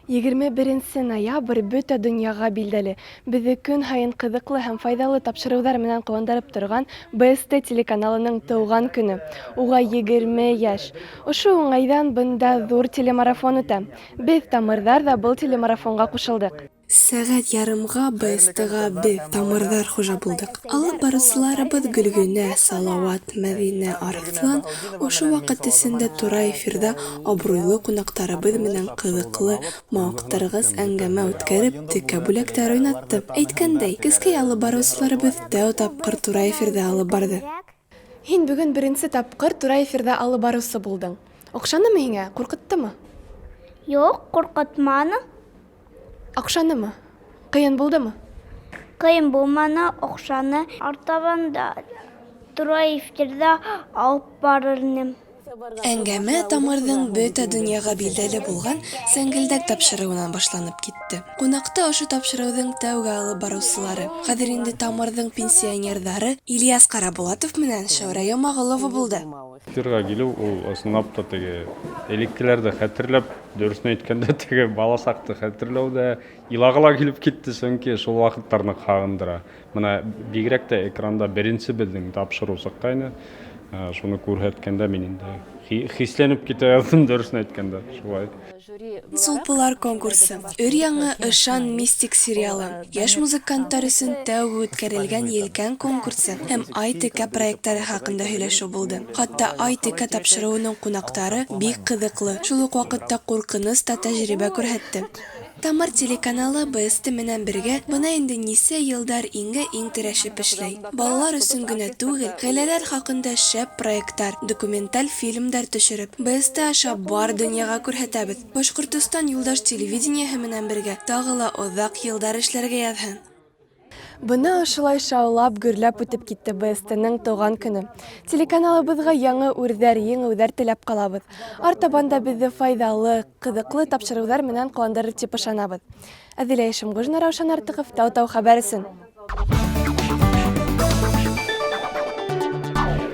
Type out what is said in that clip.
21 ноябрь бөтә дөньяға билдәле. Беҙҙе көн һайын ҡыҙыҡлы һәм файҙалы тапшырыуҙар менән ҡыуандырып торған БСТ телеканалының тыуған көнө. Уға 20 йәш. Ошо уңайҙан бында ҙур телемарафон үтә. Беҙ, тамырҙар ҙа был телемарафонға ҡушылдыҡ. Сәғәт ярымға БСТ-ға беҙ, тамырҙар хужа булдыҡ. Алып барыусыларыбыҙ Гөлгөнә, Салауат, Мәҙинә, Арыҫлан ошо ваҡыт эсендә тура эфирҙа абруйлы ҡунаҡтарыбыҙ менән ҡыҙыҡлы, мауыҡтырғыс әңгәмә үткәреп, текә бүләктәр уйнатты. Әйткәндәй, кескәй алып барыусыларыбыҙ тәү тапҡыр тура эфирҙа алып барҙы. Һин бөгөн беренсе тапҡыр тура эфирҙа алып барыусы булдың. Оҡшанымы һиңә, ҡурҡыттымы? Юҡ, ҡурҡытманы. Оҡшанымы? Ҡыйын булдымы? Ҡыйын булманы, оҡшаны. Артабан да тура эфирҙа алып барыр инем. Әңгәмә Тамырҙың бөтә донъяға билдәле булған Сәңгелдәк тапшырыуынан башланып китте. Ҡунаҡта ошо тапшырыуҙың тәүге алып барыусылары, хәҙер инде Тамырҙың пенсионерҙары Ильяс Ҡарабулатов менән Шәүрә Йомағолова булды. Эфирға килеү ул ысынлап та теге элеккеләрҙе хәтерләп, дөрөҫөн әйткәндә, теге бала саҡты хәтерләү ҙә илағы ла килеп китте, сөнки шул ваҡыттар ныҡ һағындыра. Бына бигерәк тә экранда беренсе беҙҙең тапшырыу сыҡҡайны, шуны күрһәткәндә мин инде хисләнеп китә яҙҙым, дөрөҫөн әйткәндә, шулай. Сулпылар конкурсы, өр-яңы Ышан мистик сериалы, йәш музыканттар өсөн тәүге үткәрелгән Елкән конкурсы һәм Ай текә проекттары хаҡында һөйләшеү булды. Хатта Ай текә тапшырыуының ҡунаҡтары бик ҡыҙыҡлы, шул уҡ ваҡытта ҡурҡыныс та тәжрибә күрһәтте. Тамыр телеканалы БСТ менән бергә бына инде нисә йылдар иңгә-иң терәшеп эшләй. Балалар өсөн генә түгел, ғаиләләр хаҡында шәп проекттар, документаль фильмдар төшөрөп, БСТ аша бар донъяға күрһәтәбеҙ. Башҡортостан юлдаш телевидениеһы менән бергә тағы ла оҙаҡ йылдар эшләргә яҙһын. Бына ошолай шаулап, гөрләп үтеп китте БСТ-ның тыуған көнө. Телеканалыбыҙға яңы үрҙәр, еңеүҙәр теләп ҡалабыҙ. Артабан да беҙҙе файҙалы, ҡыҙыҡлы тапшырыуҙар менән ҡыуандырыр тип ышанабыҙ. Әҙилә Ишемғужина, Раушан Артыҡов, Тау-Тау хәбәр өсөн.